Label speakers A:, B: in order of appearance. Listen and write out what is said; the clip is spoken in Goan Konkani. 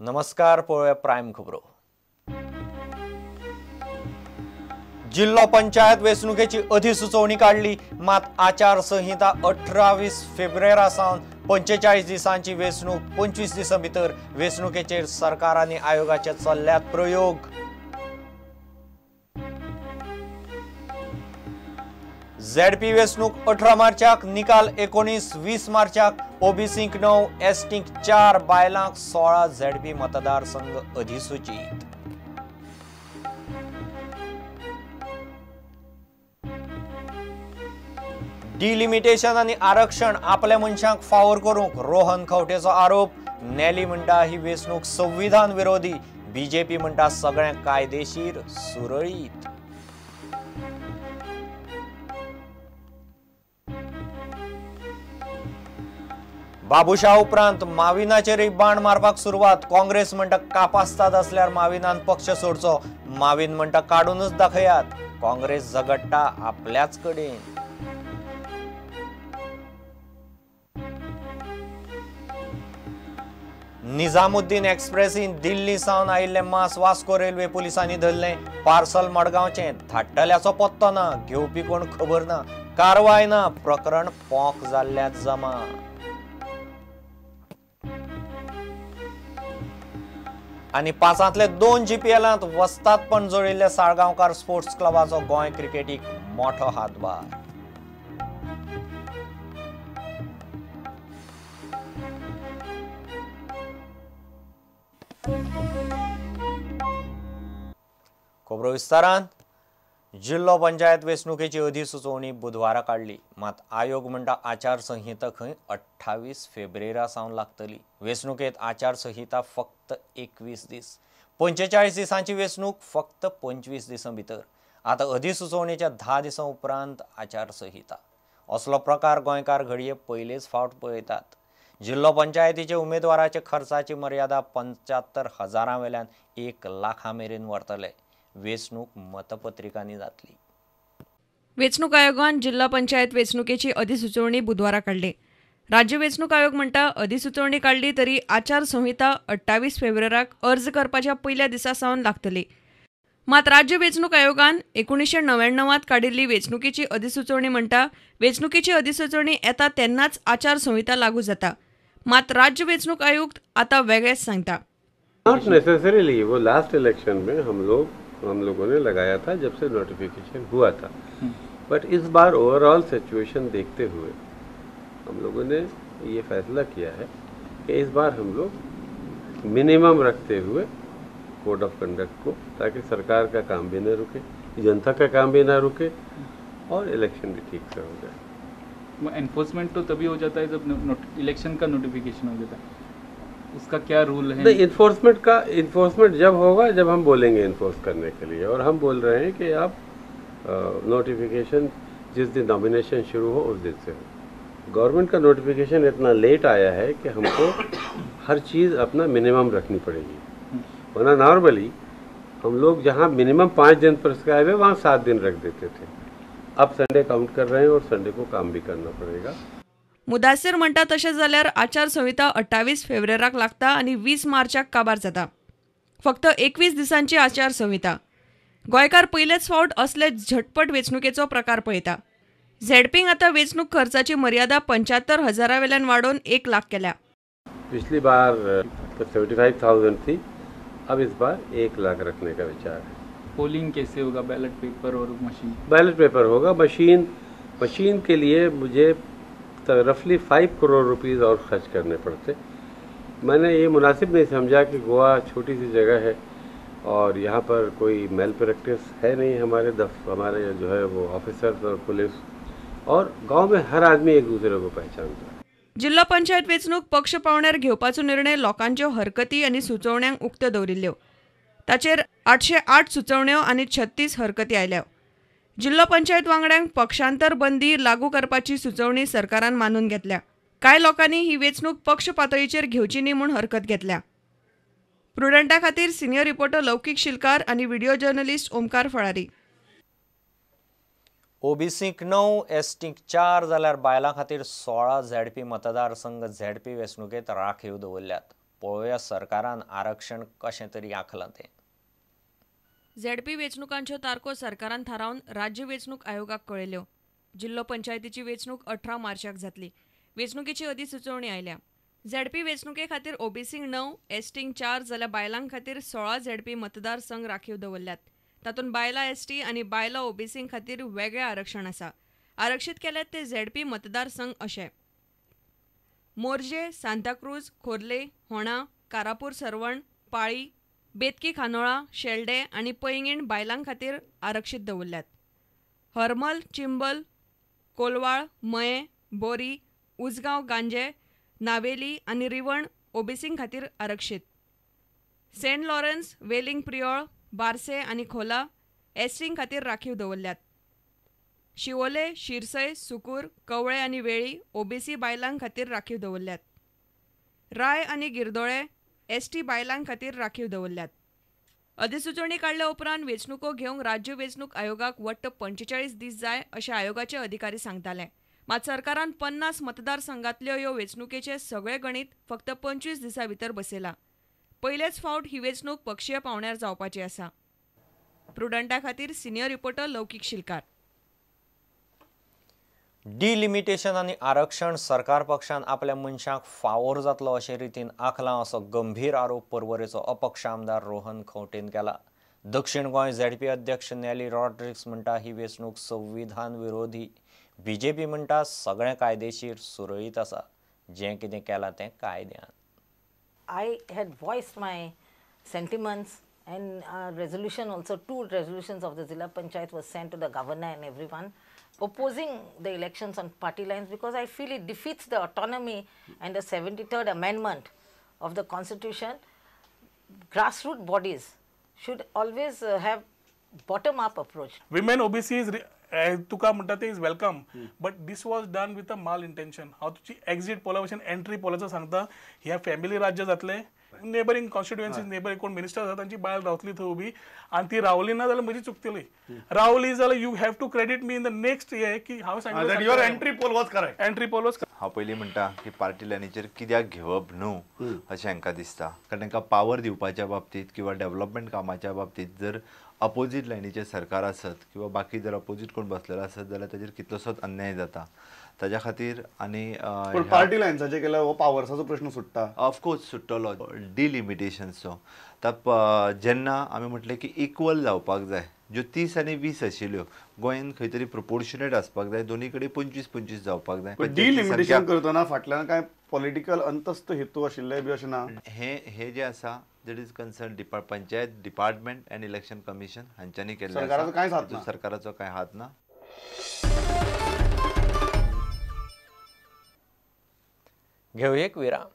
A: नमस्कार, पळोवया प्रायम खबरो। जिल्हो पंचायत वेंचणुकेची अधिसुचोवणी काडली, मात आचारसंहिता 28 फेब्रुवारी सावन 45 दिसांची वेंचणूक 25 दिसां भितर वेंचणुकेचेर सरकार आनी आयोगाचे चल्ल्यात प्रयोग। झेडपी वेंचणूक 18 मार्चाक, निकाल 19-20 मार्चाक। ओबीसीक 9, एसटीक 4, बायलांक 16 झेडपी मतदारसंघ अधिसूचित। डिलिमिटेशन आनी आरक्षण आपल्या मनशांक फावोर करूंक रोहन खंवटेचो आरोप। नॅली म्हणटा ही वेंचणूक संविधान विरोधी, बीजेपी म्हणटा सगळें कायदेशीर सुरळीत। बाबुशा उपरांत माविनाचेरय बाण मारपाक सुरवात। काँग्रेस म्हणटा कापास्ताद आसल्यार माविनान पक्ष सोडचो, माविन म्हणटा काडूनच दाखयात। काँग्रेस झगडटा आपल्याच कडेन। निजामुद्दीन एक्सप्रेसीन दिल्ली सावन आयिल्लें मांस वास्को रेल्वे पुलिसांनी धरलें। पार्सल मडगांवचें, धाडटल्याचो पत्तो ना, घेवपी कोण खबर ना, कारवाय ना, प्रकरण पोंक जाल्ल्यात जमा। आनी 5ांतले 2 जीपीएलांत वस्तादपण जोडिल्ल्या साळगांवकार स्पोर्ट्स क्लबाचो गोंय क्रिकेटीक मोठो हातभार। खबरो विस्तारान। जिल्हो पंचायत वेंचणुकेची अधिसुचोवणी बुधवारा काडली, मात आयोग म्हणटा आचारसंहिता खंय 28 फेब्रुवारी सावन लागतली। वेंचणुकेत आचारसंहिता फक्त 21 दीस, 45 दिसांची वेंचणूक फक्त 25 दिसां भितर। आतां अधिसुचोवणेच्या 10 दिसां उपरांत आचारसंहिता। असलो प्रकार गोंयकार घडये पयलेच फावट पळयतात। जिल्हो पंचायतीचे उमेदवाराचे खर्चाची मर्यादा 75,000 वेल्यान 1 लाखा मेरेन व्हरतले। वेंचणूक मतपत्रिकांनी जातली।
B: वेंचणूक आयोगान जिल्हा पंचायत वेंचणुकेची अधिसुचोवणी बुधवारा काडली। राज्य वेंचणूक आयोग म्हणटा अधिसुचोवणी काडली तरी आचारसंहिता 28 फेब्रुवाराक अर्ज करपाच्या पयल्या दिसा सावन लागतली। मात राज्य वेंचणूक आयोगान 1999 काडिल्ली वेंचणुकेची अधिसुचोवणी म्हणटा वेंचणुकेची अधिसुचोवणी येता तेन्नाच आचारसंहिता लागू जाता। मात राज्य वेंचणूक आयुक्त आतां वेगळेच सांगता।
C: Not necessarily, वो लास्ट इलेक्शन में हम लोगों ने लगाया था जब से नोटिफिकेशन हुआ था, but is bar overall situation देखते हुए हम लोगों ने ये फैसला किया है कि इस बार हम लोग मिनिमम रखते हुए कोड ऑफ कंडक्ट को, ताकि सरकार का काम भी ना रुके, जनता का काम भी ना रुके और इलेक्शन भी ठीक से हो जाए।
D: एनफोर्समेंट तो तभी हो जाता है जब इलेक्शन का नोटिफिकेशन हो जाता है, उसका क्या रूल है?
C: नहीं, इन्फोर्समेंट जब होगा जब हम बोलेंगे इन्फोर्स करने के लिए, और हम बोल रहे हैं कि आप नोटिफिकेशन जिस दिन नॉमिनेशन शुरू हो उस दिन से हो। गवर्नमेंट का नोटिफिकेशन इतना लेट आया है कि हमको हर चीज़ अपना मिनिमम रखनी पड़ेगी, वरना नॉर्मली हम लोग जहाँ मिनिमम 5 दिन प्रिस्क्राइब है वहाँ 7 दिन रख देते थे। अब संडे काउंट कर रहे हैं और संडे को काम भी करना पड़ेगा।
B: मुदासीर म्हणटा तशें जाल्यार आचारसंहिता 28 फेब्रुवाराक लागता आनी 20 मार्चाक काबार जाता। फक्त 21 दिसांची आचारसंहिता। गोंयकार पयलेच फावट असले झटपट वेंचणुकेचो प्रकार पळयता। झेडपींक आतां वेंचणूक खर्चाची मर्यादा 75,000 वेल्यान वाडोवन 1 लाख केल्या।
C: पिछली बार 75,000 थी, अब इस बार 1 लाख रखने का विचार है।
D: पोलिंग कैसे होगा? बैलेट पेपर और मशीन?
C: बैलेट पेपर होगा। मशीन के लिए मुझे रफली 5 करोड़ रुपीस और खर्च करने पड़ते। मैंने ये मुनासिब नहीं समझा कि गोवा छोटी सी जगह है और यहाँ पर कोई मेल प्रैक्टिस है नहीं। हमारे जो है वो ऑफिसर्स और पुलिस और गांव में हर आदमी एक दूसरे को पहचानता है।
B: जिल्हा पंचायत वेंचणूक पक्ष पावण्यार घेवपाचो निर्णय लोकांच्यो हरकती आनी सुचोवण्यांक उक्त्यो दवरिल्ल्यो। ताचेर 808 सुचोवण्यो आनी 36 हरकती आयल्यो। जिल्हो पंचायत वांगड्यांक पक्षांतर बंदी लागू करपाची सुचोवणी सरकारान मानून घेतल्या। कांय लोकांनी ही वेंचणूक पक्ष पातळीचेर घेवची न्ही म्हूण हरकत घेतल्या। प्रुडंटा खातीर सिनियर रिपोर्टर लौकीक शिलकार आनी व्हिडिओ जर्नलिस्ट ओमकार फळारी।
A: ओबीसीक 9, एसटीक 4 जाल्यार बायलां खातीर 16 झेडपी मतदारसंघ झेडपी वेंचणुकेत राखीव दवरल्यात। पळोवया सरकारान आरक्षण कशें तरी आंखलां तें.
B: झेडपी वेंचणुकांच्यो तारखो सरकारान थारावन राज्य वेंचणूक आयोगाक कळयल्यो. जिल्लो पंचायतीची वेंचणूक 18 मार्चाक जातली. वेंचणुकेची अधिसुचोवणी आयल्या. झेडपी वेंचणुके खातीर ओबीसींक 9, एसटींक 4 जाल्यार बायलां खातीर 16 झेडपी मतदारसंघ राखीव दवरल्यात. तातूंत बायलां एसटी आनी बायलां ओबीसीं खातीर वेगळें आरक्षण आसा. आरक्षीत केल्यात ते झेडपी मतदारसंघ अशे: मोरजे, सांताक्रूज, खोर्ले, होणा, कारापूर सरवण, पाळी, बेतकी खानोळा, शेल्डे आनी पैंगीण बायलां खातीर आरक्षीत दवरल्यात. हरमल, चिंबल, कोलवाळ, मये, बोरी, उजगांव, गांजे, नावेली आनी रिवण ओबीसीं खातीर आरक्षीत. सेंट लॉरन्स, वेलिंग प्रियोळ, बारसे आनी खोला एसटीं खातीर राखीव दवरल्यात. शिवोले, शिरसय, सुकूर, कवळे आनी वेळी ओबीसी बायलां खातीर राखीव दवरल्यात. राय आनी गिरदोळे एसटी बायलां खातीर राखीव दवरल्यात. अधिसुचोवणी काडल्या उपरांत वेंचणुको घेवंक राज्य वेंचणूक आयोगाक वट्ट 45 दीस जाय अशें आयोगाचे अधिकारी सांगताले. मात सरकारान 50 मतदारसंघांतल्यो ह्यो वेंचणुकेचें सगळें गणीत फक्त 25 दिसां भितर बसयलां. पयलेच फावट ही वेंचणूक पक्षीय पावंड्यार जावपाची आसा. प्रुडंटा खातीर सिनियर रिपोर्टर लौकीक शिलकार.
A: डिलिमिटेशन आनी आरक्षण सरकार पक्षान आपल्या मनशांक फावोर जातलो अशे रितीन आंखलां असो गंभीर आरोप पर्वरेचो अपक्ष आमदार रोहन खंवटेन केला. दक्षिण गोंय झेडपी अध्यक्ष नेली रॉड्रिक्स म्हणटा ही वेंचणूक संविधान विरोधी. बीजेपी म्हणटा सगळें कायदेशीर सुरळीत आसा, जें कितें केलां तें कायद्यान.
E: I had voiced my sentiments and resolution also, 2 resolutions of the Zilla Panchayat was sent to the governor and everyone opposing the elections on party lines because I feel it defeats the autonomy and the 73rd Amendment of the Constitution. Grassroots bodies should always have bottom-up approach.
F: Women OBC is तुका म्हणटा ते is welcome, but this was done with a mal intention. हांव तुजी एक्झीट पोला भशेन एंट्री पोलाचो सांगता. ह्या फॅमिली राज्य जातलें, नेबरींग कॉन्स्टिट्युएन्सीज, नेबरींग कोण मिनिस्टर आसा तांची बायल रावतली थंय उबी आनी ती रावली ना जाल्यार म्हजी चुकतली. रावली जाल्यार you have to credit me in the next हे की हांव सांगलें
G: your entry poll was correct.
F: Entry poll was.
H: हांव पयलीं म्हणटा की पार्टी लायनीचेर कित्याक घेवप न्हू अशें हांकां दिसता, कारण तांकां पावर दिवपाच्या बाबतींत किंवा डेव्हलपमेंट कामाच्या बाबतींत जर अपोजीट लायनीचें सरकार आसत किंवा बाकी जर अपोजीट कोण बसलेलो आसत जाल्यार ताजेर कितलोसोच अन्याय जाता. ताज्या खातीर आनी
G: पार्टी लायन्साचे केल्यार हो पावर्साचो प्रश्न सुट्टा.
H: ऑफकोर्स सुट्टलो डिलिमिटेशन्सचो. जेन्ना आमी म्हटलें की इक्वल जावपाक जाय, ज्यो 30 आनी 20 आशिल्ल्यो गोंयान खंय तरी प्रोपोर्शनेट आसपाक जाय, दोनी कडेन 25 25 जावपाक जाय.
G: डिलिमिटेशन करतना फाटल्यान काय पॉलिटिकल अंतस्थ हेतू आशिल्ले बी अशें ना.
H: हे जे आसा that is concern panchayat department and election commission हांच्यांनी केल्लें.
G: सरकाराचो कांय हात ना.
H: सरकाराचो कांय हात ना.
A: घेवया एक विराम.